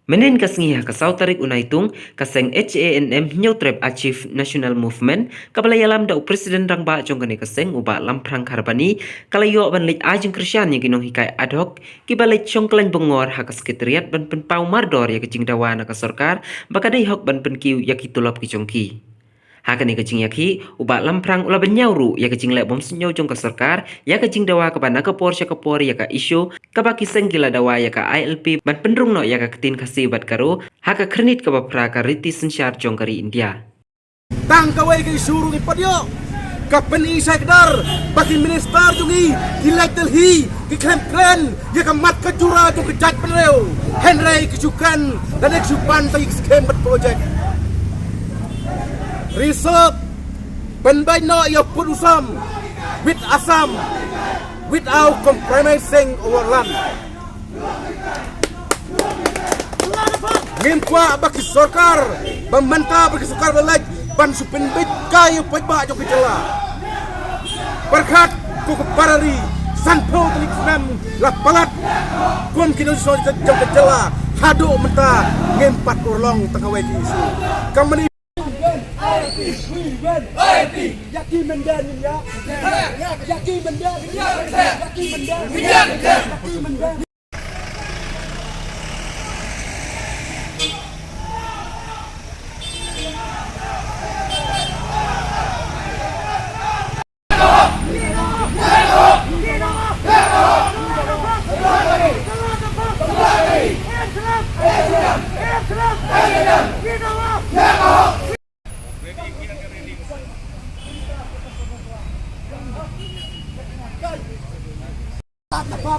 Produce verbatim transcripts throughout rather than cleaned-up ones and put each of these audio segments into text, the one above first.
Mynhynnin ka sngi ha ka saw tarik u Naitung, ka seng H A N M Hynñiewtrep Achieve National Movement, kaba la ïalam da u President Rangbah jong kane ka seng u Bah Lamphrang Kharbani, ka la ïoh ban leit ai jingkyrshan ïa ki nonghikai ad hoc kiba leit shong khlaiñ bungor ha ka Secretariat ban pynpaw mardor ïa ka jingdawa na ka sorkar ba ka dei hok ban pynkiew ïa ki tulop ki jong ki. Ha kane ka jingïakhih, u Bah Lamphrang u la bynñiaw ruh ïa ka jingleh bym suidñiew jong ka sorkar ïa ka jingdawa kaba na ka por sha ka por ïa ka issue kaba ki seng ki la dawa ïa ka I L P ban pynrung noh ïa ka ktien Khasi bad Garo ha ka khyrnit kaba phra ka riti synshar jong ka ri India. Tang kawei ka issue ruh ngi pat ïoh, ka pyni shai kdar ba ki minister jong ngi ki leit Delhi, ki khlem kren ïa ka mat ka jura jong ka jaitbynriew. Hynrei ki shu kren lane ki shu pan tang ïa ki skem bad project. Reserve, pynbeit noh ïa u pud u sam with Assam without compromising our land. Ngim kwah ba ki sorkar ba mynta, ba ki sorkar ba leit, ban shu pynbeit kai ïa u paidbah jong ka jylla. Pyrkhat ko ka para ri, sanphew tylli ki snem la palat kum ki nongshong shnong jong ka jylla, haduh mynta ngim pat urlong tang kawei ka issue. Ka mani Ïa ki mynta ngin ïa. Ïa ki mynta ngin ïa. Ïa ki mynta ngin ïa. Ïa ki mynta.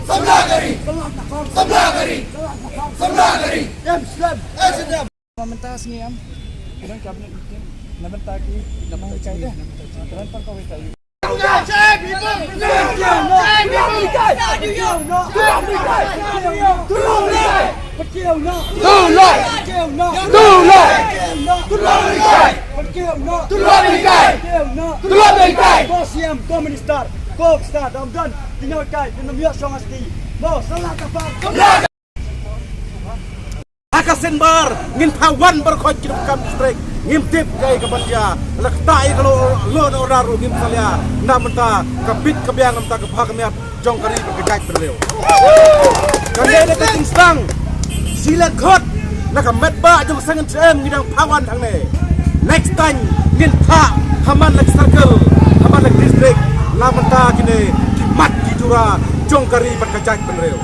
Samla gari! Samla gari! Samla gari! Em, slam! Em, slam! Mynta sngi am. Ki don cabinet meeting. Na mynta ki, na mynta ki. Transfer ka wei ka. Ha ka seng bar ngin pha wan baroh khoit ki nongkam district, ngim tip kaei kaban jia. La kata ïa ka law, law and order ruh ngim salia. Na mynta ka bit ka biang, na mynta ka bha ka miat jong ka ri bad ka jaitbynriew. Kane dei ka jingsdang. Shi leh khot na ka met ba jong ka seng N S M ngi dang pha wan hangne. Next time ngin pha ha man la ka circle, ha man la ka district. Na mynta kine ki mat ki jura jong ka ri bad ka jaitbynriew.